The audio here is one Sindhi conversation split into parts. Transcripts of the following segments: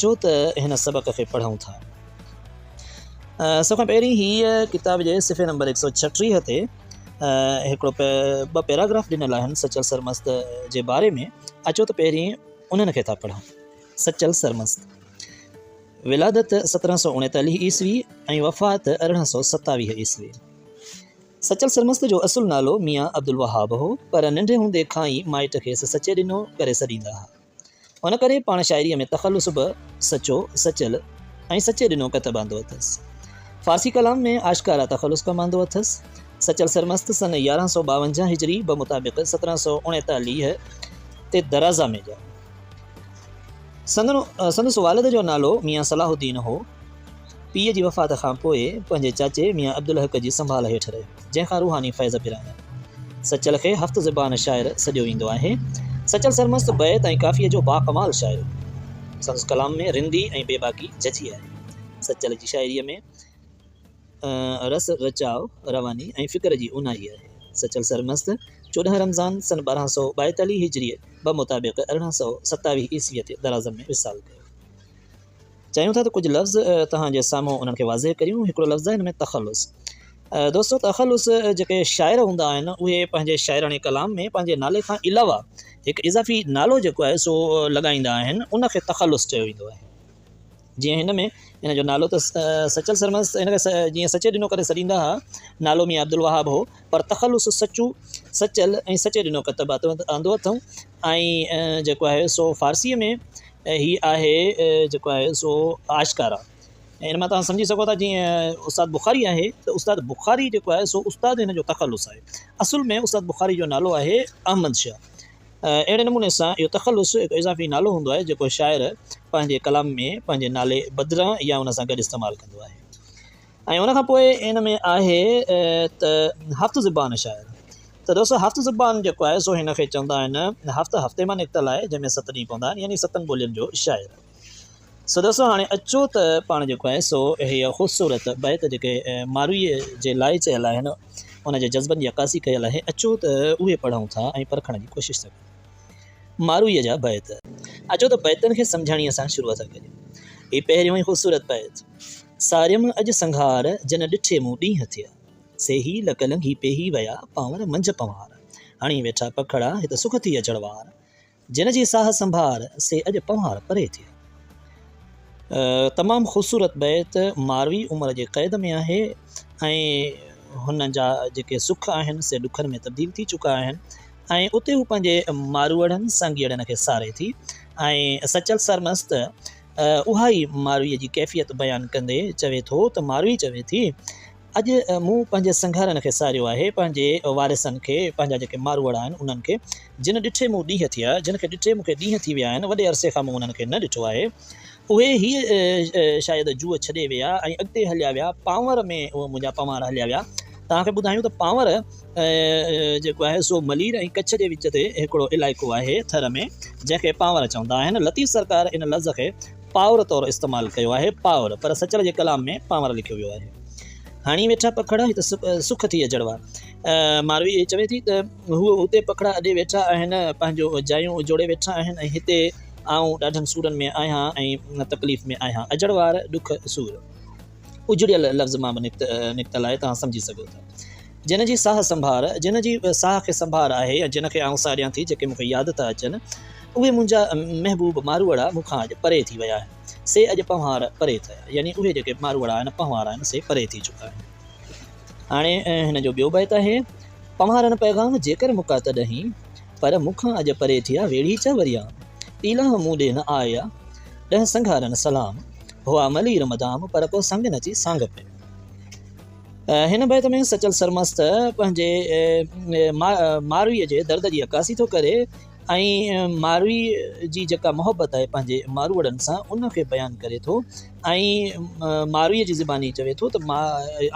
اچو ته هن سبق کي پڙهون ٿا. سڀ کان پهرين هيء ڪتاب جي صفحي نمبر هڪ سؤ ڇٽيهه تي هڪڙو ٻه پيراگراف ڏنل آهن سچل سرمست جي باري ۾، اچو ته پهرين انهن کي ٿا پڙهون. سچل سرمست، ولادت 1739 عيسوي ۽ وفات 1827 عيسوي. سچل سرمست جو اصل نالو ميان عبدالوهاب هو، پر ننڍي هوندي کان ئي مائٽ کيس سچيڏنو ڪري سڏيندا ها. ان ڪري پاڻ شاعريء ۾ تخلص به سچو، سچل ۽ سچيڏنو ڪتب آندو اٿس. فارسي ڪلام ۾ آشڪارا تخلص ڪم آندو اٿس. سچل سرمست سن 1152 هجري بمطابق 1739 تي درازا ۾ ڄائو. سندس والد جو نالو ميان صلاح الدين هو. پيء جي وفات کان پوء پنهنجي چاچي ميان عبدالحق جي سنڀال هيٺ رهيو، جنهن کان روحاني فيض پرايائين. سچل کي هفت زبان شاعر سڏيو ويندو آهي. سچل سرمست بيت ۽ ڪافيء جو باڪمال شاعر هو. سندس ڪلام ۾ رندي ۽ بيباڪي ججهي آهي. سچل جي شاعريء ۾ رس، رچاء، رواني ۽ فڪر جي اونهائي آهي. سچل سرمست 14 رمضان سن 1242 هجريء بمطابق 1827 عيسويء تي درازن ۾ وصال ڪيو. چاهيون ٿا ته ڪجهه لفظ توهان جي سامهون انهن کي واضح ڪريون. هڪڙو لفظ آهي هن ۾ تخلص. دوستو تخلص جيڪي شاعر هوندا آهن اهي پنهنجي شاعراڻي ڪلام ۾ پنهنجي نالي کان علاوه هڪ اضافي نالو جيڪو آهي سو لڳائيندا آهن ان کي تخلص چيو ويندو آهي. جيئن هن ۾ هن جو نالو ته سچل سرمست هن کي جيئن سچي ڏنو ڪري سڏيندا ها نالو ميان عبدالوهاب هو پر تخلص سچو، سچل ۽ سچي ڏنو ڪتب آندو اٿئون ۽ جيڪو آهي سو فارسيء ۾ هي آهي جيڪو آهي سو آشڪارا ۽ ان مان توهان سمجهي سگهو ٿا جيئن استاد بخاري آهي ته استاد بخاري جيڪو آهي سو استاد هن جو تخلص آهي اصل ۾ استاد بخاري جو نالو آهي احمد شاهه اهڙي نموني سان اهو تخلص هڪ اضافي نالو هوندو آهي جيڪو شاعر پنهنجي ڪلام ۾ پنهنجي نالي بدران يا ان سان گڏ استعمال ڪندو آهي. ۽ ان کان پوء ان ۾ آهي ته هفت زبان شاعر ته دوستو هفت زبان جيڪو آهي سو هن کي چوندا آهن هفت هفتي مان نڪتل آهي جنهن ۾ ست ڏينهن پوندا آهن يعني ستن ٻولين جو شاعر. سو دوستو هاڻي اچو ته پاڻ جيڪو آهي سو هي خوبصورت بيت جيڪي ماروي جي لاء چيل آهن ان جي جذبن جي عڪاسي ڪيل آهي اچو ته اهي پڙهون ٿا ۽ پرکڻ جي ڪوشش ٿا ڪريون. مارويء جا بيت. اچو ته بيتن کي سمجهاڻيء سان شروع ٿا ڪريون. هي پهريون ۽ خوبصورت بيت. ساريم اڄ سنگهار، جن ڏٺي مون ڏينهن ٿيا. سي هي لڪ لنگهي پيهي ويا، پانور منجهه پنوار. هڻي ويٺا پکڙا، هت سک ٿي اجڙ وار. جن جي ساهه سنڀار، سي اڄ پنوار پري ٿيا. تمام خوبصورت بيت ماروي عمر جي قيد ۾ آهي ۽ هن جا جيڪي سک آهن سي ڏکن ۾ تبديل ٿي چڪا آهن ۽ اتي هو پنهنجي ماروئڙن سانگيئڙن کي ساري ٿي ۽ سچل سرمست اها ئي مارويء جي ڪيفيت بيان ڪندي چوي ٿو ته ماروي چوي ٿي اڄ مون پنهنجي سنگهارن کي ساريو آهي، پنهنجي وارثن کي، پنهنجا جيڪي ماروئڙا آهن انهن کي، جن ڏٺي مون ڏينهن ٿيا، جن کي ڏٺي مون کي ڏينهن ٿي ويا آهن، وڏي عرصي کان مون انهن کي نه ڏٺو آهي. اهي هيء شايد جوء ڇڏي ويا ۽ اڳتي هليا ويا، پانور ۾ اهي منهنجا پنوار هليا ويا. توهان کي ٻڌايون ته پانور جيڪو آهي سو ملير ۽ ڪڇ جي وچ تي هڪڙو علائقو آهي ٿر ۾، جنهن کي پانور چوندا آهن. لطيف سرڪار ان لفظ کي پاور طور استعمال ڪيو آهي، پاور، پر سچل جي ڪلام ۾ پانور لکيو ويو آهي. هڻي ويٺا پکڙا، هت سک ٿي اجڙوا. ماروي چوي ٿي ته هو اتي پکڙا اڏي ويٺا آهن، پنهنجو جايون جوڙي ويٺا آهن ۽ هتي آئون ڏاڍن سورن ۾ آهيان ۽ تڪليف ۾ آهيان. اجڙوار، ڏک، سور. اجڙيل لفظ مان به نڪتل آهي، توهان سمجهي سگهو ٿا. جن جي ساهه سنڀار، جن جي ساهه کي سنڀار آهي يا جن کي آئون ساريان ٿي، جيڪي مون کي ياد ٿا اچن، اهي منهنجا محبوب ماروئڙا مون کان اڄ پري ٿي ويا آهن، سي اڄ پنهوار پري ٿيا، يعني اهي جيڪي ماروئڙا آهن، پنهوار آهن، سي پري ٿي چڪا آهن. هاڻي هن جو ٻيو بيت آهي، پنهوارن پيغام جيڪر مڪا تڏهين، پر مون کان اڄ پري ٿيا، ويڙهيچا وريام، ايلاهه مون ڏي نه آيا، ڏهه سنگهارن سلام، هئا ملير مدام، پر ڪو سنگ نه اچي سانگ پيو. هن بيت ۾ سچل سرمست پنهنجي مارويء جي درد جي عڪاسي ٿو ڪري ۽ ماروي جي جيڪا محبت آهي پنهنجي ماروئڙن سان ان کي بيان ڪري ٿو ۽ مارويء جي زباني چوي ٿو ته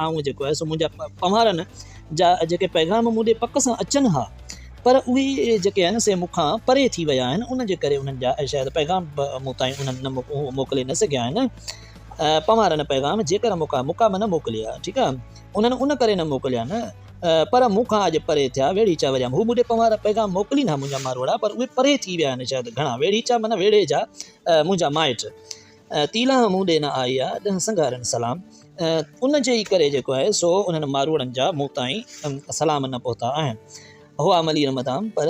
آئون جيڪو آهي سو منهنجا پنهوارن جا جيڪي پيغام مون ڏي پڪ سان اچن ها پر اهي جيڪي آهن سي مون کان پري ٿي ويا آهن ان جي ڪري انهن جا شايد پيغام به مون تائين انهن نه موڪلي نه سگهيا آهن. پنهوارن پيغام جيڪر مون مون نه موڪليا ٺيڪ آ انهن ان ڪري نه موڪليا نه پر مون کان اڄ پري ٿيا ويڙهيچا وريام هو مون ڏي پنهوار پيغام موڪلين ها منهنجا ماروئڙا پر اهي پري ٿي ويا آهن شايد گهڻا ويڙهيچا معنيٰ ويڙهي جا منهنجا مائٽ. تيلانهه مون ڏي نه آئي آ، ڏهن سنگهارن سلام. ان جي ئي ڪري جيڪو آهي سو انهن ماروئڙن جا مون تائين سلام نه پهتا آهن. هئا ملير مدام، پر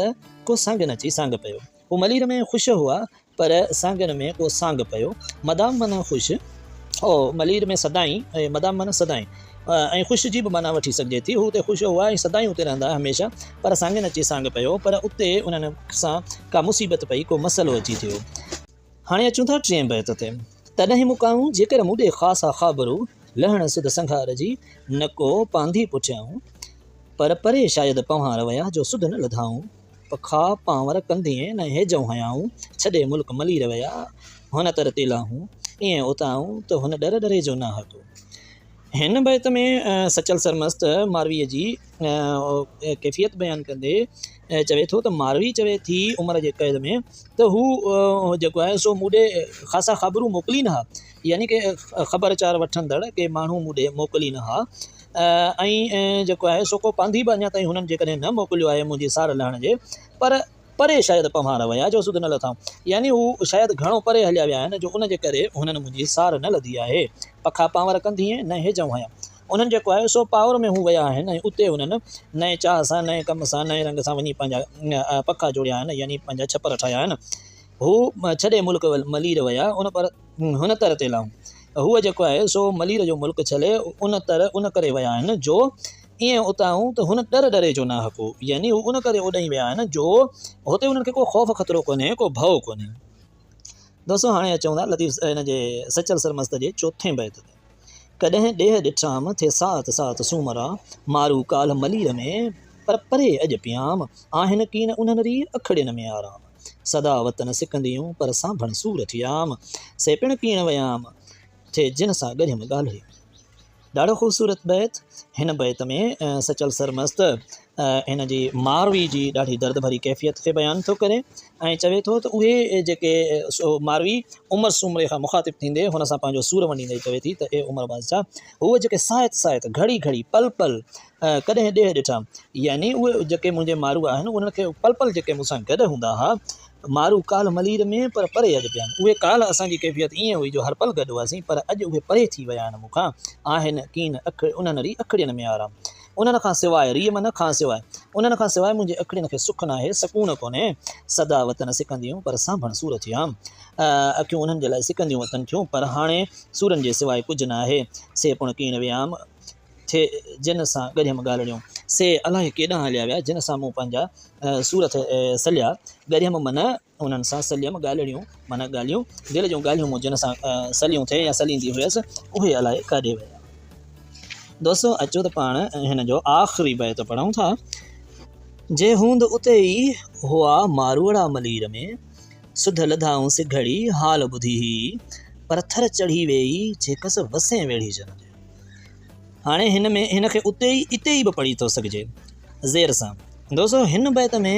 ڪو سانگن اچي سانگ پيو. هو ملير ۾ خوش هئا، پر سانگن ۾ ڪو سانگ پيو. مدام معنيٰ خوش، او ملير ۾ سدائين، مدام معنيٰ سدائين ۽ خوش جي به معنيٰ وٺي سگهجي ٿي. هو اتي خوش هئا ۽ سدائين اتي رهندا هميشه، پر سانگن اچي سانگ پيو. پر اتي انهن سان ڪا مصيبت پئي، ڪو مسئلو اچي ٿيو. هاڻي اچون ٿا ٽئين بيت تي. تڏهن مڪائون جيڪر مون ڏي خاصا خابرو، لهڻ سڌ سنگهار جي، نه ڪو پانڌي پٺيائون. پر پري شايد پنهوار ويا، جو سڌ نه لڌائون. پکا پانور ڪنڌيين نه هيجئون هنيائون، ڇڏي ملڪ ملير ويا، هن تر تيلاهون. ايئن اتائون ته هن ڏر ڏري جو ناهڪ. هن بيت ۾ سچل سرمست مارويء جي ڪيفيت بيان ڪندي چوي ٿو ته ماروي چوي ٿي عمر جي قيد ۾ ته هو جيڪو آهي سو مون ڏي خاصا خبرون موڪلين ها يعني ڪي خبر چار وٺندڙ ڪي ماڻهو مون ڏي موڪلين ها ۽ جيڪو آهي سو ڪو پانڌي به اڃا تائين هنن جيڪڏهن نه موڪليو آهي منهنجي سار لهڻ جي پر پري شايد پنهوار ويا جو سڌ نه لٿائون. يعني هو شايد گهڻو پري هليا ويا آهن جو ان جي ڪري هنن منهنجي سار نه لڌي آهي. پکا پانور ڪنڌيء نه هيجئون هنيا. انهن جيڪو آهي سو پاور ۾ هو ويا آهن ۽ اتي هنن نئين چاهه سان، نئين ڪم سان، نئين رنگ سان وڃي پنهنجا پکا جوڙيا آهن يعني پنهنجا ڇپر ٺاهيا آهن. هو ڇڏي ملڪ ملير ويا ان پر هن تر تي لائون. هو جيڪو آهي سو ملير جو ملڪ ڇلي ان تر ان ڪري ويا آهن جو ائين اتاهون ته هن ڏر ڏري جو ناحق هو، يعني هو ان ڪري اوڏانهن ويا آهن جو هتي انهن کي ڪو خوف خطرو ڪونهي، ڪو ڀؤ ڪونهي. دوستو هاڻي اچون ٿا لطيف هن جي سچل سرمست جي چوٿين بيت تي. ڪڏهن ڏيهه ڏٺام، ٿئي ساعت ساعت سومرا، مارو ڪالهه ملير ۾، پر پري اڄ پيام، آهن ڪين انهن ري، اکڙين ۾ آرام. سدا وطن سڪنديون، پر سانڀڻ سور ٿيام، سي پڻ ڪيڻ ويام، ٿئي جن سان ڳرهيم ڳالهڙيون. ڏاڍو خوبصورت بيت. هن بيت ۾ سچل سرمست هن جي ماروي جي ڏاڍي درد ڀري ڪيفيت کي بيان ٿو ڪري ۽ چوي ٿو ته اهي جيڪي ماروي عمر سومري کان مخاطب ٿيندي هن سان پنهنجو سور ونڊيندي چوي ٿي ته اي عمر بادشاهه هو جيڪي ساعت ساعت گهڙي گهڙي پل پل ڪڏهن ڏيهه ڏٺا يعني اهي جيڪي منهنجي مارو آهن انهن کي پل پل جيڪي مون سان گڏ هوندا ها مارو ڪالهه ملير ۾، پر پري اڄ پيا آهن. اهي ڪالهه اسان جي ڪيفيت ائين هئي جو هر پل گڏ هئاسين، پر اڄ اهي پري ٿي ويا آهن مون کان. آهن ڪين اک انهن ري اکڙين ۾ آرام. انهن کان سواء، ريء من کان سواء. انهن کان سواء منهنجي اکڙين کي سک ناهي، سڪون ڪونهي. سدا وطن سڪنديون، پر سانڀڻ سور ٿيام. اکيون انهن جي لاء سڪنديون وتن ٿيون، پر هاڻي سورن جي سواء ڪجهه ناهي. سي پڻ ڪين ويام. ٿئي جن سان ڳرهيم ڳالهڙيون، سي الائي ڪيڏانهن هليا ويا، جن سان مون پنهنجا سور ٿي سليا. ڳرهيم من انهن سان سليم ڳالهڙيون معنيٰ ڳالهيون، دل جون ڳالهيون مون جن سان سليون ٿي يا سليندي هيس، اهي الائي ڪاڏي ويا. دوستو اچو ته پاڻ هن جو آخري بيت پڙهون ٿا. جي هوند اتي ئي هئا ماروئڙا ملير ۾، سڌ لڌائون سگهڙي حال ٻڌي هي، پر ٿر چڙهي ويئي جيڪس وسين ويڙهيجن جي. هاڻي هن ۾ هن کي اتي ئي اتي ئي به پڙهي ٿو سگهجي زير سان. دوستو هن بيت ۾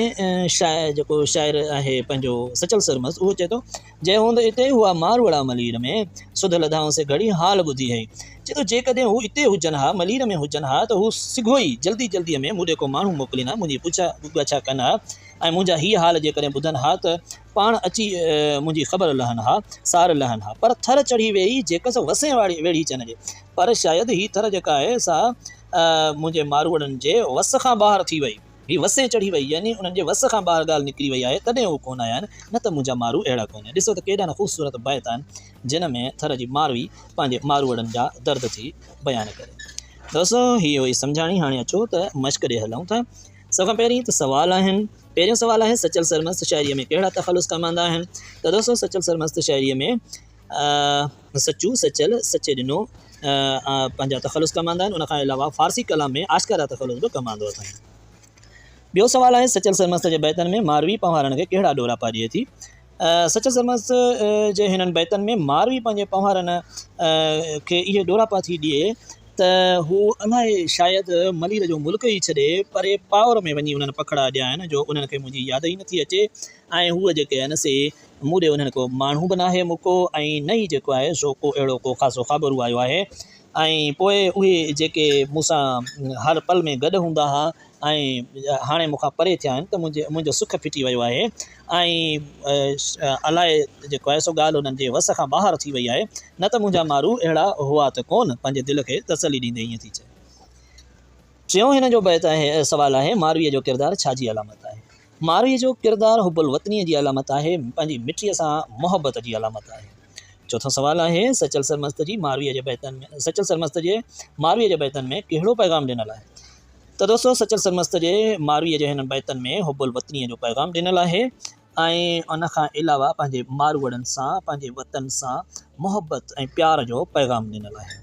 شاعر جيڪو شاعر آهي پنهنجو سچل سرمست اهو چئي ٿو جي هوند اتي هئا ماروئڙا ملير ۾ سڌ لڌائون سي گهڙي حال ٻڌي هئي چئي ٿو جيڪڏهن هو اتي هجن ها ملير ۾ هجن ها ته هو سگهو ئي جلدي جلدي ۾ مون ڏي ڪو ماڻهو موڪلين ها منهنجي پڇا ڳاڇا ڪن ها ۽ منهنجا هي حال جيڪڏهن ٻڌن ها ته پاڻ اچي منهنجي خبر لهن ها، سار لهن ها. پر ٿر چڙهي ويئي جيڪس وسين ويڙهيچن جي. پر شايد هي ٿر جيڪا آهي سا منهنجي ماروئڙن جي وس کان ٻاهر ٿي وئي. هي وسين چڙهي وئي يعني انهن جي وس کان ٻاهر ڳالهه نڪري وئي آهي تڏهن هو ڪونه آيا آهن نه ته منهنجا مارو اهڙا ڪونهن. ڏسو ته ڪيڏا نه خوبصورت بيت آهن جن ۾ ٿر جي ماروي پنهنجي ماروئڙن جا درد ٿي بيان ڪري. دوستو هي هئي سمجهاڻي هاڻي اچو ته مشق ڏي هلون ٿا. سڀ کان پهرين ته سوال آهن. پهريون سوال آهي سچل سرمست شاعريء ۾ ڪهڙا تخلص ڪم آندا آهن؟ ته دوستو سچل سرمست شاعريء ۾ سچو، سچل، سچي ڏنو پنهنجا تخلص ڪم آندا آهن. ان کان علاوه فارسي ڪلام ۾ آشڪارا تخلص به ڪم آندو اٿائين. ٻيو سوال آهي سچل سرمست جي بيتن ۾ ماروي پنهوارن کي ڪهڙا ڏوراپا ڏئي ٿي؟ سچل سرمست جي هنن بيتن ۾ ماروي پنهنجي پنهوارن کي اهي ڏوراپا ٿي ڏئي ته هو الائي شايد ملير جو ملڪ ئي ڇڏي پري پاور ۾ وڃي انهن پکڙا اڏيا آهن جو انهن کي منهنجي ياد ئي نٿي اچي ۽ هو جيڪي آهن سي مون ڏي انهن ڪو ماڻهو به ناهي مڪو ۽ نه ئي جيڪو آهي سو ڪو اهڙو ڪو خاصو خابرو آيو آهي. ۽ پوء اهي جيڪي مون سان هر پل ۾ گڏ هوندا ها ۽ هاڻي مون کان پري ٿيا آهن ته منهنجي منهنجو سک ڦٽي ويو آهي ۽ الائي جيڪو آهي سو ڳالهه انهن جي وس کان ٻاهر ٿي وئي آهي نه ته منهنجا مارو اهڙا هئا ته ڪونه پنهنجي دل کي تسلي ڏيندي ائين ٿي چئي. ٽيون هن جو بيت آهي سوال آهي مارويء جو ڪردار ڇا جي علامت آهي؟ مارويء جو ڪردار حب الوطنيء جي علامت آهي، پنهنجي مٽيء سان محبت جي علامت آهي. چوٿون سوال آهي سچل سرمست جي مارويء جي بيتن ۾ سچل سرمست جي مارويء جي بيتن ۾ ڪهڙو پيغام ڏنل آهي؟ ته دوستو سچل سرمست جي مارويء جي هنن بيتن ۾ حب الوطنيء جو پيغام ڏنل آهي ۽ ان کان علاوه پنهنجي ماروئڙن سان پنهنجي وطن سان محبت ۽ پيار جو پيغام ڏنل آهي.